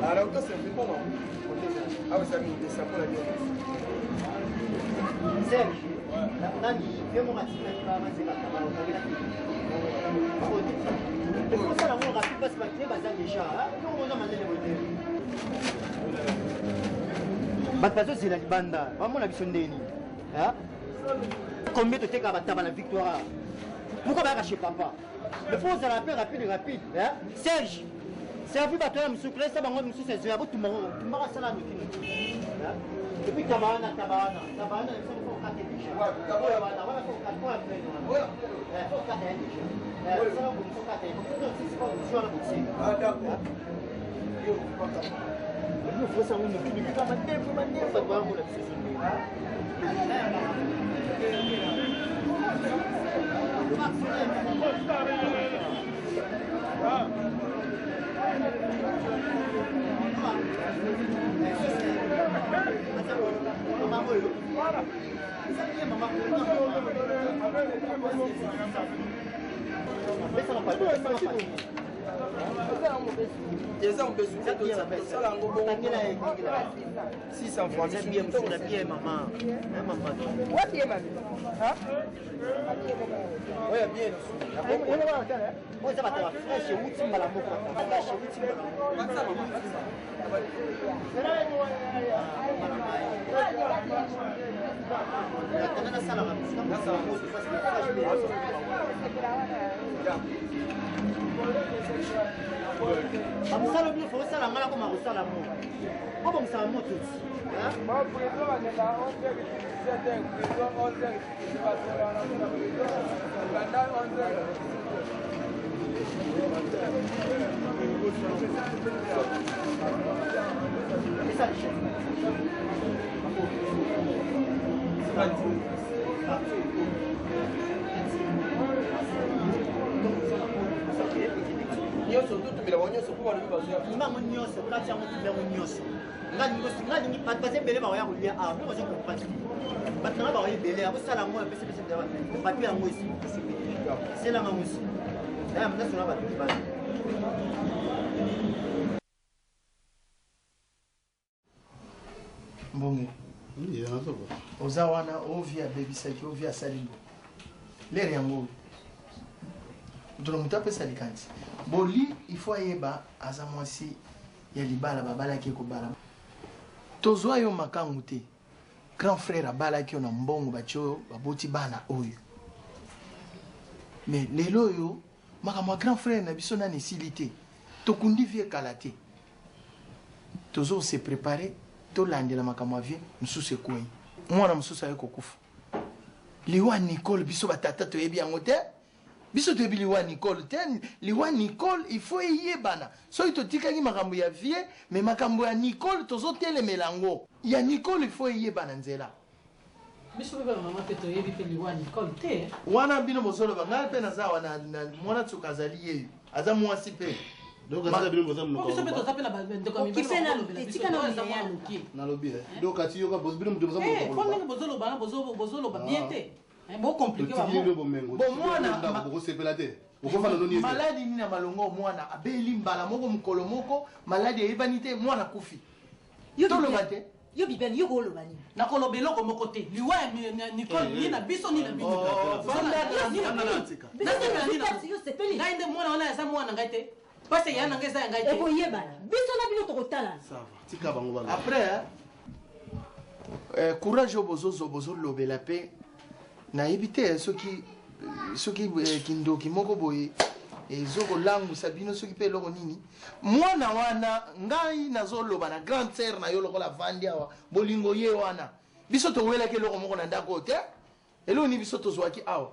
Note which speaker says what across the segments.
Speaker 1: Alors, toi, c'est bon, awa eza 1200 mpona nini?
Speaker 2: Serge, nani ye moko atikaki bazekaka bakabelaki ekosala ngo rapide parce baklie baza déjà eloko moza manene boye te. Bato bazozela libanda bamona biso ndeni combien totekaka bataba na Victoire. Pourquoi bayaka chez papa? Mais faut ozala mpe rapide rapide. Serge, servi bato ya mosusu, klesa bango mosusu ezoya botumba ngo, tumbaka, sala noki noki. Et puis taba wana, taba wana, taba wana, il faut okate déjà. Oyo wana wana, faut okate oyo pene wana, faut okate ya déjà. Sala boye, faut okate sisi kwa bozwi wana botie.
Speaker 1: Ah, d'accord.
Speaker 2: Faut sango noki noki kaka mandefu mandefu, bato bayamona biso so ndenge.
Speaker 1: Eza mobesu, tosala yango bongo 600 francs.
Speaker 2: Eza bien, mosusu bien, mama.
Speaker 1: Wapi ye mami? Oyo bien.
Speaker 2: Oyo eza bato ya fraîche, euti mbala moko, fraîche, euti mbala moko. Nasalaka moto parce que fraîche. Bamosala bino, fo osala nga nakoma kosala mo obongisaka moto ti.
Speaker 1: Nyonso totumbela bango nyonso mpo balobi bazwa.
Speaker 2: Tumbango nyonso, kati yango, tumbango nyonso. Nga lingi bato baza ebele, bakoya kolia awa. Bino baza comprendre te, bato nanga bakoya ebele, akosala yango, apesapesa papier yango esi eselanga mosi nasola bato libanda.
Speaker 3: Mbonge oza wana, ovi abebisaki, ovi asali bo lere yango oyo moto na moto apesa likanisi. Boli, il faut ayeba aza mwasi ya libala, babalaki ye kobala. Tozwa yo makangu te, grand frère abalaki yo na mbongo, batie oyo, baboti bana oyo. Mais lelo oyo makambo ya grand frère na biso nani esili te, tokundi vieux kala te, tozo se préparer tolandela makambo ya vieux mosusu ekwei, mwana mosusu aye kokufa. Liwa Nicole, biso batata toyebi yango te, biso toyebi liwa Nicole te. Liwa Nicole, il faut eyebana. Soki totikaki makambo ya vieux, mais makambo ya Nicole tozotelemela yango. Ya Nicole, il faut eyebana nzela.
Speaker 4: Biso mpe bamama mpe toyebi mpe liwa Nicole te.
Speaker 3: Wana bino bozoloba, ngai mpe naza awa na mwana tsuka azali yeyo, aza mwasi mpe.
Speaker 5: Donc aza bino boza
Speaker 4: Po biso mpe toza mpe na bandeko ya mibali.
Speaker 6: Okipe nanu
Speaker 4: bakolobela
Speaker 6: te,
Speaker 4: biso
Speaker 6: tika
Speaker 4: te,
Speaker 6: nanu
Speaker 4: oyo eza
Speaker 6: yaya
Speaker 4: mwana
Speaker 6: aloba.
Speaker 4: moke.
Speaker 5: Nalobi eh. Donc ati yoka boz bino mutu boza
Speaker 4: Eh, po
Speaker 5: mokolo.
Speaker 4: ndenge bozoloba wana, bozoloba bien te. Eh, bocompliquer
Speaker 5: Totikili
Speaker 4: bango.
Speaker 5: bino bomengo.
Speaker 3: Bon, mwana-
Speaker 5: Bokosepela te. Okofanda noni ete.
Speaker 3: Maladi nini na malongo? Mwana abeli mbala moko, mokolo moko, maladi eyebani te, mwana akufi.
Speaker 6: Yo
Speaker 3: Toloba
Speaker 6: Bibiane,
Speaker 3: te.
Speaker 6: Yo Bibiane, yo koloba nini?
Speaker 4: Nakoloba eloko moko te. Liwa ya Nicole, ni na biso ni na bino.
Speaker 3: Oh,
Speaker 4: Ni na bino.
Speaker 5: Tika.
Speaker 4: Nasepela nini
Speaker 6: Biso yo sepeli.
Speaker 4: Ngai nde mwana wana aza mwana ngai te, pasi ya na ngai eza ya ngai te.
Speaker 6: Ekoyebana, biso na bino tokotalana.
Speaker 5: Ça va. Tika bango bana.
Speaker 3: Après courage oyo bozozwa, bozolobela mpe nayebi te soki kindoki moko boye ezokolangusa bino, soki mpe eloko nini. Mwana wana, ngai nazoloba na grande sœur na yo lokola avandi awa, bolingo ye wana, biso towelaki eloko moko na ndako oyo te. Eloko nini biso tozwaki awa?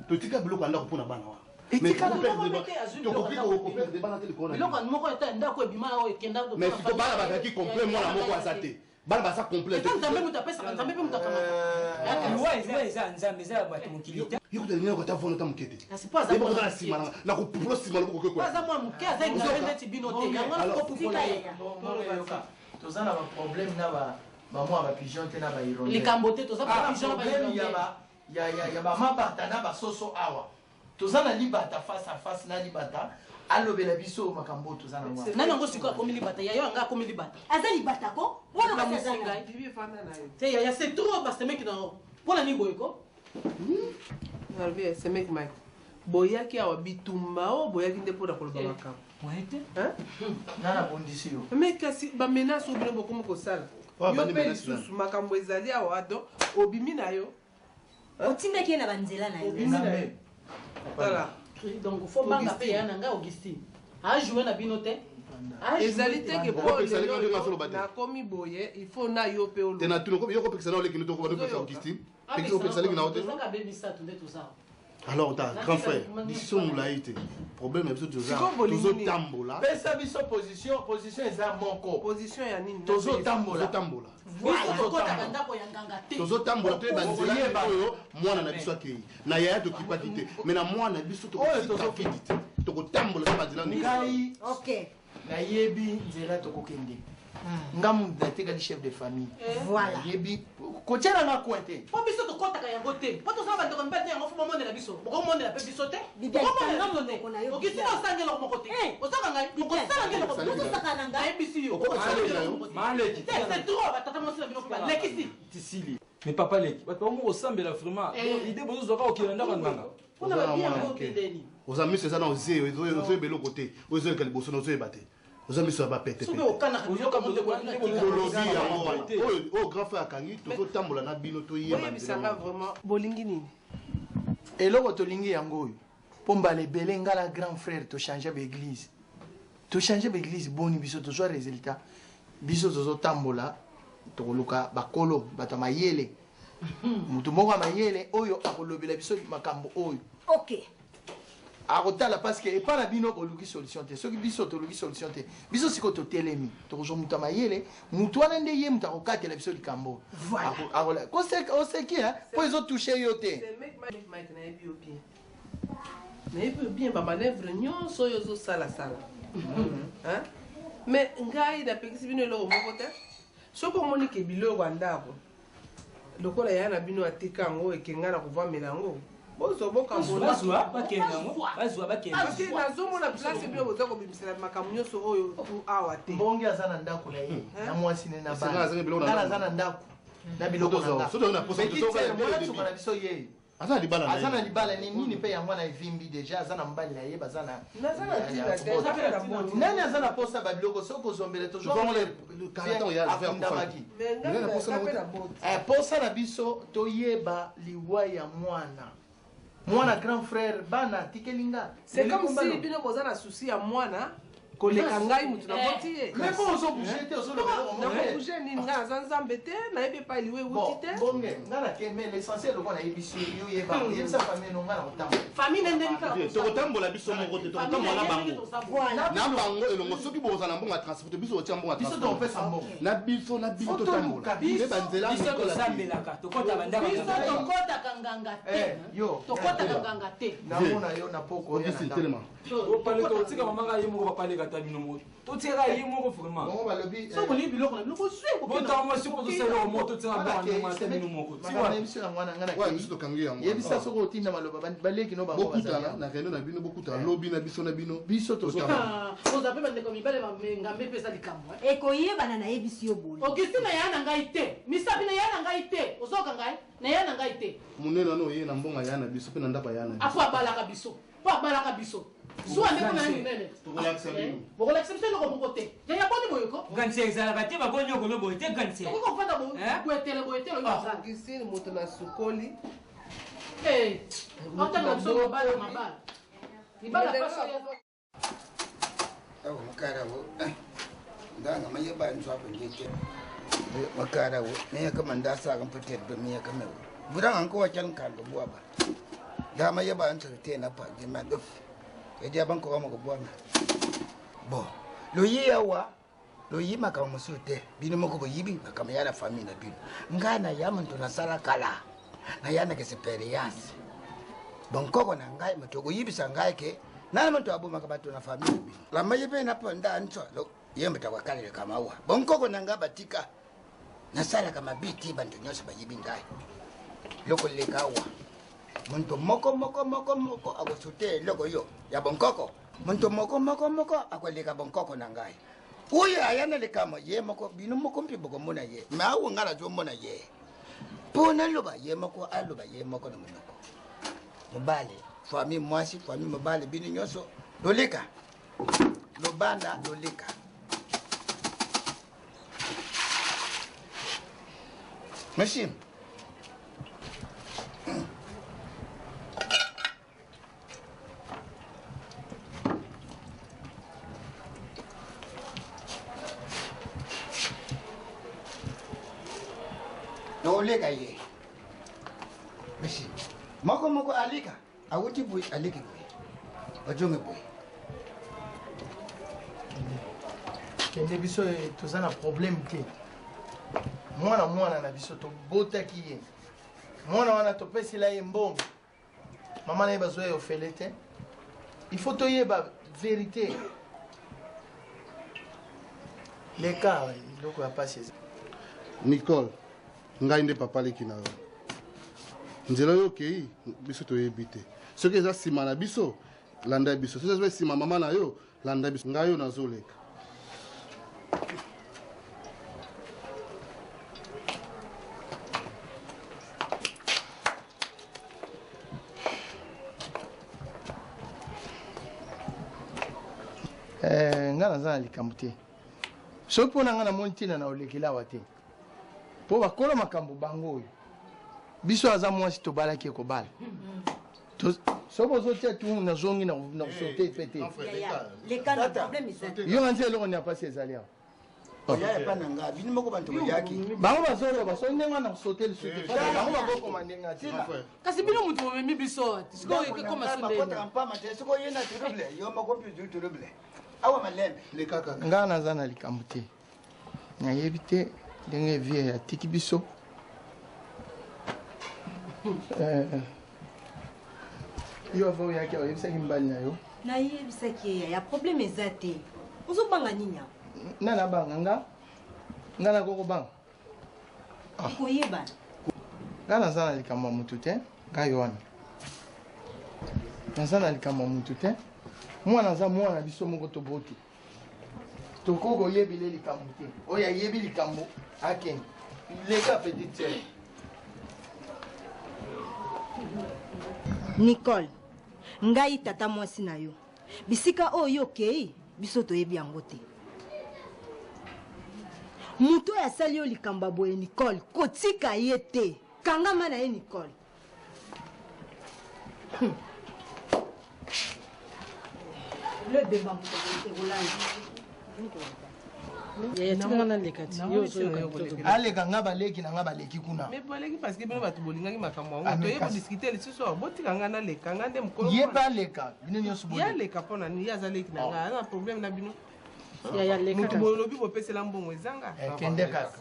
Speaker 5: Totika biloko ya ndako mpona bana wana.
Speaker 3: Etikala.
Speaker 4: Moko te azwi biloko
Speaker 5: Tokoki
Speaker 4: ya ndako.
Speaker 5: koperdre bana te likolo na
Speaker 4: Biloko moko ete ndako ebima oyo ekenda.
Speaker 5: Mais siko bana bazalaki complet, mwana moko aza te. Bana baza complet te.
Speaker 4: Eza Nzambe moto apesaka, Nzambe mpe moto akamata.
Speaker 7: Liwa eza Nzambe, eza ya bato mokili te.
Speaker 5: Yo kuta nini kota vono ta moke te.
Speaker 4: Kasi po aza
Speaker 5: Yeba
Speaker 4: mwana
Speaker 5: kota na
Speaker 4: moke.
Speaker 5: nsima na na kopupulo nsima loboko
Speaker 4: Po aza
Speaker 5: kekwea.
Speaker 4: mwana moke, aza ignorant neti bino te, yango wana kopupola ye.
Speaker 3: Yoka, toza na baproblème na bamwa bapigeon te, na bahirondelle.
Speaker 4: Likambo te, toza
Speaker 3: Ah,
Speaker 4: bapigeon na
Speaker 3: problème ya
Speaker 4: bahirondelle.
Speaker 3: Ya bamabata na basoso awa, toza na libata face à face na libata. Alobela biso makambo oyo toza nango.
Speaker 4: Nani yango sikoyo akomi libata? Yaya yanga akomi libata.
Speaker 6: Aza libata ko? Wana kasi aza
Speaker 4: ngai. Te yaya, c'est trop basemeki na yo. Mpo na nini boye ko?
Speaker 1: Nalobi ya semeki Mike. Boyaki awa bitumba oyo boyaki nde mpo na koloba makambo.
Speaker 3: Nana bondisi yo.
Speaker 1: Mais kasi ba menace oyo bino bokomi kosala.
Speaker 5: Oyo
Speaker 1: Yo
Speaker 5: abandi
Speaker 1: mpe
Speaker 5: menace
Speaker 1: lisusu makambo ezali awa donc obimi na yo.
Speaker 6: Otindaki ye na banzela na yo.
Speaker 1: Obimi na yo. Tala.
Speaker 4: Donc faut banga mpe yaya na ngai Augustine. Ajoue na bino te.
Speaker 1: Ezali te ke po
Speaker 5: Okopekisa
Speaker 1: lelo
Speaker 5: leki ndenge azoloba te.
Speaker 1: nakomi boye il faut na yo mpe
Speaker 5: te
Speaker 1: oloba.
Speaker 5: na tuna yo kopekisa na oleki nde tokoba topekisa Augustine pekisa opekisa leki na yo te.
Speaker 4: Tozaka be misato nde toza.
Speaker 5: Alors ta grand frère, décision molai te, problème na biso toza
Speaker 1: Sikoyo bolingi nini?
Speaker 5: tozotambola.
Speaker 3: Pesa biso position, position eza moko.
Speaker 1: Position ya nini?
Speaker 3: Tozotambola.
Speaker 5: Tozotambola.
Speaker 4: Biso tokotaka ndako ya nganga te.
Speaker 5: Tozotambola, toyeba nzela
Speaker 3: Okoyeba.
Speaker 5: oyo mwana na biso akei na yaya tokipaki te, mais na mwana na biso
Speaker 3: Oyo
Speaker 5: tokotika vidi te, tokotambola to banzela nini.
Speaker 3: Ngai
Speaker 6: Ok.
Speaker 3: nayebi nzela tokokende. Nga mutu natekali chef de famille.
Speaker 6: Voilà.
Speaker 3: Nayebi kotia na nga coin te.
Speaker 4: Mpo biso tokɔtaka yango te, mpo tozala bandeko mibali te, yango fo bomonela biso, bokomonela mpe biso te.
Speaker 6: Bibiane,
Speaker 4: Bokomonela
Speaker 6: kanga
Speaker 4: biso te.
Speaker 6: monoko na yo,
Speaker 4: Augustine,
Speaker 6: Bibiane.
Speaker 4: osanga eloko moko te.
Speaker 6: Eh.
Speaker 4: Osanga ngai okosala ngai eloko moko te.
Speaker 6: Ozosaka na ngai.
Speaker 4: Nayebisi yo.
Speaker 5: Okopekisa leki na yo.
Speaker 7: Maleki.
Speaker 4: Te, c'est trop, batata mwasi na bino mpe balekisi.
Speaker 7: Tisili. Mais papa leki, bato bango kosambela vraiment. Idée bozozwaka okende ndako ya nganga.
Speaker 4: Mpona
Speaker 5: Oza na
Speaker 4: babia
Speaker 5: mwana
Speaker 4: yango
Speaker 5: moke.
Speaker 4: okendeni.
Speaker 5: Oza miso eza na ozeyo, ozoyeba eloko te, oyo ezoyeka liboso na ozoyeba te, oza miso ya bapete.
Speaker 4: Soki okanaka biloko yango te, bolingi na
Speaker 5: Tolobi yango wana oyo oyo grand frère akangi, tozotambola na bino, toyeba
Speaker 1: Boyebisanga
Speaker 5: nzela wana.
Speaker 1: vraiment bolingi nini?
Speaker 3: Eloko tolingi yango oyo, mpo mbala ebele nga na grand frère tochange baeglise, tochange baeglise boni biso tozwa résultat. Biso tozotambola, tokoluka bakolo, bato ya mayele, motu moko ya mayele oyo akolobela biso makambo oyo.
Speaker 6: Ok.
Speaker 3: Akotala parce que epai na bino boluki solution te. Soki biso toluki solution te, biso sikoyo totelemi, tokozwa moto ya mayele, motu wana nde ye moto akokatela biso likambo.
Speaker 6: Voilà.
Speaker 3: Oseki mpo ezotouche yo te.
Speaker 1: Semeki Mike, Mike nayebi yo bien. Nayebi yo bien bamanœuvre nyonso oyo ozosalasala. Hein? Mais ngai napekisi bino eloko moko te. Soki omoni ke biloko ya ndako lokola yaya na bino atika yango ekenga na kovamela yango, bozwa bokambola.
Speaker 7: Bazwa bakende yango, bazwa bakende.
Speaker 1: Parce que nazomona place bino boza kobimisela makambo nyonso oyo tu awa te.
Speaker 3: Mbongi aza na ndako na ye na mwasi ne na
Speaker 5: Esenga azangi biloko na
Speaker 3: bana.
Speaker 5: ndako.
Speaker 3: Aza na ndako na biloko na nga.
Speaker 5: Soki oza na posa,
Speaker 3: Petite
Speaker 5: tozoka
Speaker 3: sœur,
Speaker 5: dès le
Speaker 3: mwana
Speaker 5: début.
Speaker 3: suka na biso ye
Speaker 5: Aza na libala na
Speaker 3: aza
Speaker 5: ye.
Speaker 3: na libala ni nini mpe yango wana evimbi deja, aza na mobali na ye, baza na
Speaker 1: Naza na ntina te, naza mpe na boti.
Speaker 3: Nani aza na posa babiloko? Soki ozombele
Speaker 5: Tozwa kala ntango ya affaire
Speaker 3: akundamaki.
Speaker 1: Mais ngai
Speaker 5: Ngai na posa
Speaker 1: naza
Speaker 5: na
Speaker 1: mpe na
Speaker 5: boti.
Speaker 1: boti.
Speaker 3: Posa na biso toyeba liwa ya mwana, mwana grand frère, bana atikeli nga.
Speaker 1: C'est comme si bino boza na souci ya mwana koleka ngai motu naboti ye.
Speaker 3: Mais po ozobouge te, ozoloba eloko moko te.
Speaker 1: Nakobouge nini? Ngai naza nzambe te, nayebi epai liwa
Speaker 3: Bon,
Speaker 1: ewuti te.
Speaker 3: bonge nga na ke, mais l'essentiel loko nayebisi yo, yo yeba, oyebisa famille no nga na kotambola.
Speaker 4: Famille na ndeni kaka.
Speaker 5: Tokotambola biso moko te, tokotambola na bango.
Speaker 6: Voilà.
Speaker 5: Na bango elongo. Soki bozala na mbongo ya transport, biso otia mbongo ya
Speaker 3: Biso
Speaker 5: transport.
Speaker 3: tokopesa mbongo.
Speaker 5: Na biso, na bino
Speaker 3: Faut
Speaker 5: totambola
Speaker 3: toluka biso.
Speaker 5: nde banzela
Speaker 7: Biso
Speaker 5: Nicolas te.
Speaker 7: tosambelaka, tokota bandako ya
Speaker 4: Biso
Speaker 7: nganga.
Speaker 4: tokɔtaka nganga
Speaker 3: Eh,
Speaker 4: te.
Speaker 3: yo
Speaker 4: Tokɔtaka nganga te.
Speaker 3: namona yo na poko oya na
Speaker 5: Augustine,
Speaker 3: ndako.
Speaker 5: telema.
Speaker 7: Opaleka otika mama kaka ye moko, bapaleka ata bino moko. Totikaka ye moko vraiment.
Speaker 3: Bango balobi
Speaker 4: Soki bolingi biloko na bino, bozwi.
Speaker 7: Botanga mwasi moko tosala eloko moko, totikaka
Speaker 3: Wana
Speaker 7: biloko
Speaker 3: ke,
Speaker 7: ndenge ata bino moko.
Speaker 3: makambo na biso yango wana nga na
Speaker 5: Wana biso tokangi yango.
Speaker 3: Yebisa soki otinda maloba baleki no bango bazali
Speaker 5: Bokutana
Speaker 3: awa.
Speaker 5: na réunion na bino, bokutana lobi na biso na bino.
Speaker 3: Biso tozotambola.
Speaker 4: Oza mpe bandeko mibale ngambe mpe eza likambo eh.
Speaker 6: Ekoyebana, nayebisi yo boye.
Speaker 4: Augustine, na yaya na ngai te, misapi na yaya na ngai te, ozoyoka ngai, na yaya na ngai te.
Speaker 5: Monene wana oye na mbongo ya na biso mpe na ndako ya na biso.
Speaker 4: Afo abalaka biso, mpo abalaka biso, zuwa nde mpona ye monene.
Speaker 5: Tokolakisa bino.
Speaker 4: Bokolakisa biso eloko moko te, yaya, boni boyeko.
Speaker 7: Grande ezalaka te, bakonyokolo boye te, grande.
Speaker 4: Okoki kofanda
Speaker 7: Eh?
Speaker 4: boyetele boyetele oyo ozala.
Speaker 1: Augustine moto na sukoli.
Speaker 4: Otanga biso mabala, mabala, libala pasi oyo.
Speaker 8: Awa makara wo ndanga maye ba nswa pa ngeke makara wo me ka manda sa kan fitar da me ka me buran an ko wakan kan ga buwa ba da maye ba nswa te na pa je ma duf e dia ban ko ma ko buwa ma bo lo yi yawa lo yi makambo mosusu te, bino moko boyibi makambo ya na famille na bino. Ngai na ya moto nasala kala na ya na experience, bonkoko na ngai moto okoyibisa ngai ke nani moto abomaka bato na famille na bino lama ye mpe naponda ntso ye moto akokaleleka mawa bonkoko na ngai batika nasalaka mabe te, banto nyonso bayibi ngai loko leka awa moto moko moko moko moko akosute eloko yo ya bonkoko. Moto moko moko moko akoleka bonkoko na ngai. Oyo aya na likambo ye moko, bino moko mpe bokomona ye. Me awa ngai nazomona ye. Mpo naloba ye moko, aloba ye moko na monoko. Mobali, famille mwasi, famille mobali, bino nyonso loleka. Lobanda loleka. Merci. Loleka ye. Merci. Moko moko alika. Awuti boye aleki boye. Bazonge boye.
Speaker 3: Kende biso toza na problème te. Mwana mwana na biso tobotaki ye. Mwana wana topesela ye mbongo. Mama na ye bazwa ye ofele te. Il faut toyeba vérité. Leka eloko ya pasi eza.
Speaker 5: Nicole, ngai nde papa leki na yo. Nzela oyo okei, biso toyebi te. Soki eza nsima na biso, landa biso. Soki eza nsima mama na yo, landa biso. Ngai oyo nazoleka.
Speaker 3: Eh, ngai naza na likambo te. Soki mpo na ngai namoni ntina na olekela awa te. Mpo bakolo makambo bango oyo. Biso aza mwasi tobalaki ekobala. Soki bozotia tu nazongi na kosote mpe te. Yo nga nzi eloko nini ya mpasi ezali awa. Bango bazoloba soki ndenge wana kosote lisusu te. Bango bakokoma ndenge ati.
Speaker 4: Kasi bino moto bomemi biso sikoyo ekokoma so ndenge.
Speaker 3: Nga naza na likambo te. Nayebi te ndenge vie atiki biso. Yo ava oyaki awa, oyebisaki mobali na yo?
Speaker 6: Nayebisaki ye yaya, problème eza te. Ozobanga nini awa?
Speaker 3: Nga nabanga nga? Nga nakoki kobanga?
Speaker 6: Ekoyebana.
Speaker 3: Nga naza na likambo ya motu te, ngai wana. Naza na likambo ya motu te. Mwana aza mwana biso moko toboti. Tokoki koyebela likambo te. Oyo ayebi likambo akende. Leka petite sœur.
Speaker 6: Nicole, ngai tata mwasi na yo. Bisika oyo yo okei, biso toyebi yango te. Moto oyo asali yo likambo ya boye Nicole, kotika ye te. Kangama na ye Nicole. Le bemba moto ekolanda.
Speaker 3: Aleka nga baleki na nga baleki kuna.
Speaker 1: Mais boleki parce que bino bato bolingaki makambo yango.
Speaker 3: Ah, mais
Speaker 1: Toye
Speaker 3: kasi-
Speaker 1: bodiscute lisusu awa. Botika nga naleka nga nde mokolo.
Speaker 3: Ye mpe aleka bino nyonso
Speaker 1: Ye
Speaker 3: boleka.
Speaker 1: aleka mpo na nini? Ye aza leki na nga. Aza na problème na bino.
Speaker 4: Ya, ya, leka
Speaker 1: Moto
Speaker 4: kasi.
Speaker 1: bolobi bopesela mbongo ezanga.
Speaker 3: Eh, kende kasi.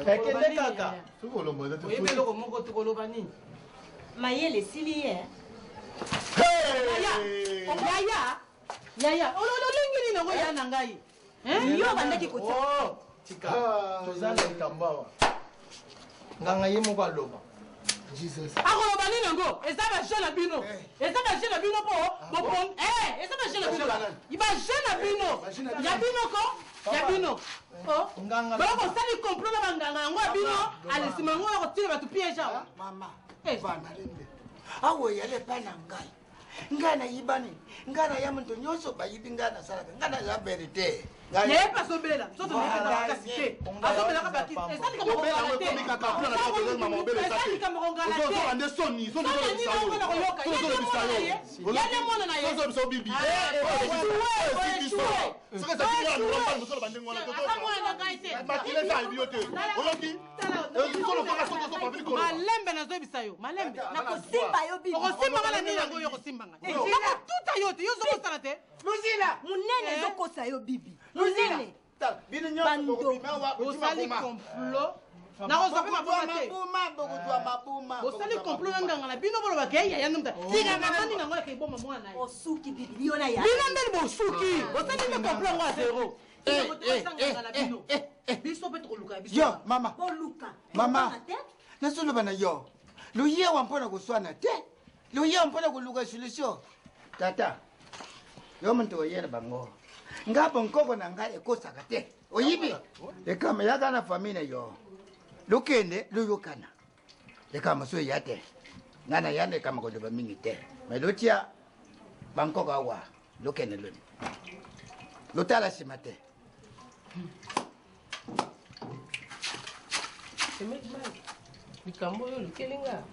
Speaker 3: Ekende kaka.
Speaker 4: Oyebi eloko moko tokoloba nini?
Speaker 6: Mayele esili ye.
Speaker 4: Yaya, yaya, yaya, olingi nini yango ya na ngai?
Speaker 6: Yo bandaki kotia.
Speaker 3: Oh, tika. Toza na likambo awa. Nganga ye moko aloba.
Speaker 5: Jesus.
Speaker 4: Akoloba nini yango? Eza ba jeu na bino. Eza ba jeu na bino po bopon. Eh, eza ba jeu na bino. Ba jeu na bino. Ya bino ko? Ya bino. Oh.
Speaker 3: Nganga.
Speaker 4: Ba kosali complot na banganga yango ya bino, alesima yango ya kotina bato piège awa.
Speaker 8: Mama,
Speaker 4: Eh.
Speaker 8: vanda. Awa oyali epai na ngai. Ngai nayiba nini? Ngai naya moto nyonso bayibi ngai nasalaka. Ngai naza verité.
Speaker 4: Naye mpe azobela nzoto naye mpe makasi te. Azobelaka bakisi. Eza likambo kongala te. Eza likambo kongala te.
Speaker 5: Ozozonga nde soni, soni
Speaker 4: Soni nini yango na koyoka? Ye nde mwana na ye. Ye nde mwana na ye.
Speaker 5: Ozolobisa yo bibi.
Speaker 4: Ah,
Speaker 5: Oyo
Speaker 4: oéchoué,
Speaker 5: biso.
Speaker 4: oéchoué.
Speaker 5: Soki ezali mwana normal, mosolo bandenge wana,
Speaker 4: Aza mwana na ngai te.
Speaker 5: Makila eza ayebi yo te. Oyoki? Solo kaka soki ozopavili koloba.
Speaker 4: Malembe nazoyebisa yo, malembe.
Speaker 6: Nakosimba yo bibi.
Speaker 4: Okosimba nga na nini yango oyo okosimba nga? Nakotuta yo te, yo ozokosala te.
Speaker 6: Munene
Speaker 4: Eh.
Speaker 6: ezokosa yo bibi. Munene.
Speaker 8: Bino nyonso bokobima awa, bokima
Speaker 4: Bosali
Speaker 8: boma.
Speaker 4: complot. Nakozwa mpe maboma te.
Speaker 8: Mabuma, bokozwa mabuma.
Speaker 4: Bosali complot na nganga na bino bolobaka ye yaya nde moto. Tika mama nini yango yaka eboma mwana ye.
Speaker 6: Osuki bibi yo na ya.
Speaker 4: Bino nde bosuki. Bosali nde complot yango ya zero. Nganga na bino, biso mpe tokoluka ya biso.
Speaker 8: Yo mama.
Speaker 6: Boluka.
Speaker 8: Mama, nazoloba na yo, loyewa mpona koswana te, loyewa mpona koluka solution. Tata, yo moto oyela bango, nga bonkoko na ngai ekosaka te. Oyibi ekama yaka na famille na yo, lokende loyokana. Ekama so eya te, ngai na ya na ekama koloba mingi te, me lotia bankoko awa, lokende loni lotala nsima te.
Speaker 1: Likambo oyo olukeli nga.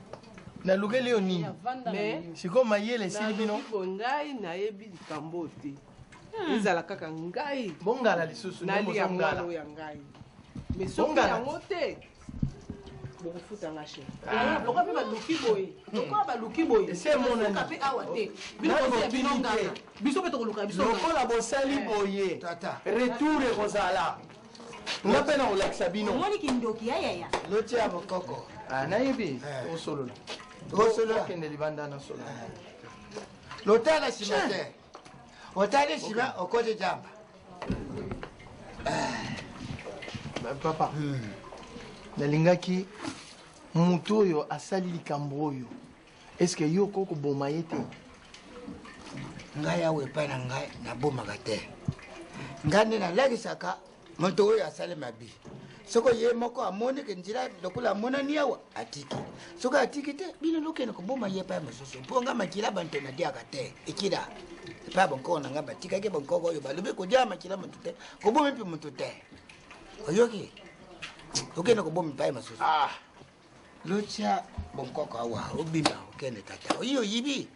Speaker 3: Nalukeli yo nini?
Speaker 1: Mais
Speaker 3: sikoyo mayele esili bino.
Speaker 1: Nalobi boye, ngai nayebi likambo oyo te, ezala kaka ngai.
Speaker 3: Bongala lisusu nde.
Speaker 1: Nalia
Speaker 3: Bozongala.
Speaker 1: mwana oyo ya ngai, mais soki
Speaker 3: Bongala.
Speaker 1: yango te, bokofutanga cher.
Speaker 4: Lokola mpe baluki boye, lokola baluki boye,
Speaker 3: Esi emonani.
Speaker 4: tosuka mpe awa te. Bino
Speaker 3: Nani
Speaker 4: botia bino
Speaker 3: botuni
Speaker 4: nganga,
Speaker 3: te.
Speaker 4: biso mpe tokoluka biso nganga.
Speaker 3: Lokola bosali boye,
Speaker 8: Tata.
Speaker 3: retour ekozala, nga mpe na kolakisa bino.
Speaker 6: Omoni kindoki ya yaya.
Speaker 8: Lotia bokoko.
Speaker 3: Ah, nayebi. Osolola.
Speaker 8: Osolola.
Speaker 3: Okende libanda, nasolola.
Speaker 8: Lotala nsima te, otali nsima okoti jamba.
Speaker 3: Papa, nalingaki motu oyo asali likambo oyo, est-ce yo okoki koboma ye te?
Speaker 8: Ngai awa epai na ngai nabomaka te. Ngai nde nalakisaka moto oyo asali mabe. Soki ye moko amoni ke nzela lokola amonani awa, atiki. Soki atiki te, bino lokende koboma ye epai mosusu, mpo ngai makila banto nadiaka te. Ekila epai ya bonkoko na ngai, batikaki bonkoko oyo balobi kodia makila moto te, kobomi mpe moto te. Oyoki? Okende koboma epai mosusu. Lotia bonkoko awa, obima, okende. Tata, oyi oyibi.